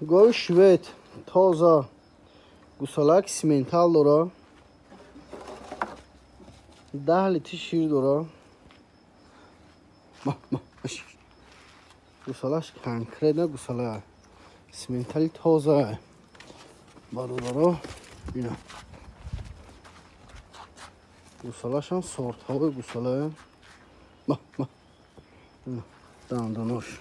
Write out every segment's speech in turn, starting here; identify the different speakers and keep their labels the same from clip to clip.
Speaker 1: Гови швед тоза, гусалак симентал дора, 10 литр шир дора. Гусалаш конкретно гусала симентали тоза, бародаро. Ина гусалашам сортҳои гусала. Дандонош,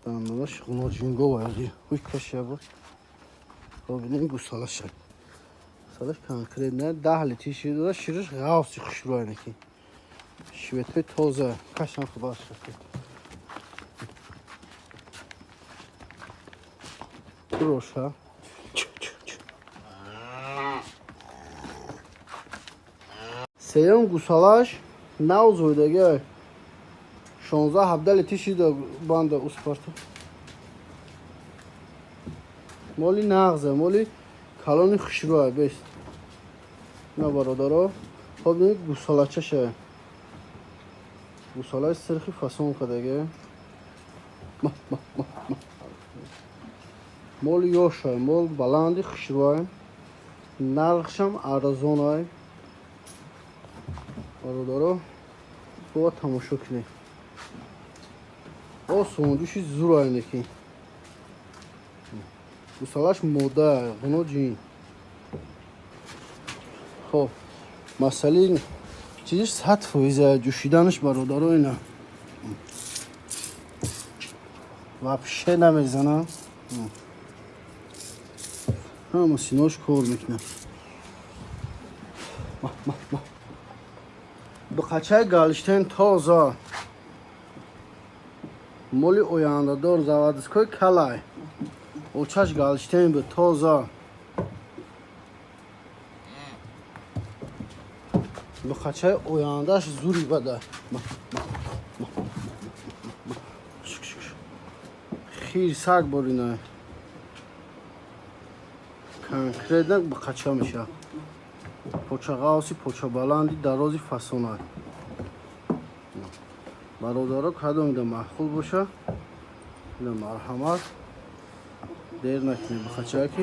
Speaker 1: дандонош ғуноҷингова ҳуй кашаба. Бинем гусалаша, гусалаш конкретно 10 литр шир дора, шираш ғафси хушрӯянаки шветҳои тоза кашам хубаш. Роша сеюм гусалаш нав зоидага, 16-17 литр шир банда успарта. Моли нағзе, моли калони хушрӯя бест. На бародаро, хоб гусалачаша, гусалаи сирхи фасон кадаге. Мол ёша, мол баланди хушрӯя, нархшам арзонай. Бародаро, бо тамошо кунед. Осонҷӯши зурайнеки. Гусалаш мода, ғуноҷин. Хоб, масъалаи чизиш 100% ҷӯшиданаш, бародаро, ина вообще намезанам. Ҳама синош кор мекунад. Биқачаи галштен тоза, моли ояндадор, заводской калай, очаш галштен бу тоза. Биқачаи ояндаш зури бада. Хирсак борина конкретно биқача меша. Поча ғавси, поча баланди, дарози фасона. Бародаро, кадом ида маъқул боша, ина марҳамат, дер накунед, бихачаки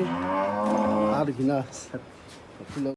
Speaker 1: ҳар гина.